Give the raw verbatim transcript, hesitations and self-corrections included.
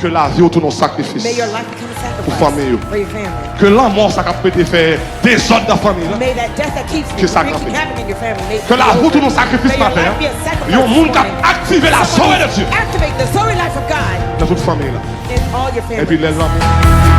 Ke lavi w tounen yon sakrifis pou fanmi yo. Ke lanmò sa k ap rete fè dezòd nan fanmi la, ke sa kanpe. Ke lavi w tounen yon sakrifis maten an. Yon moun k ap aktive la Zoe de Dye nan tout fanmi la. Epi lè lanmò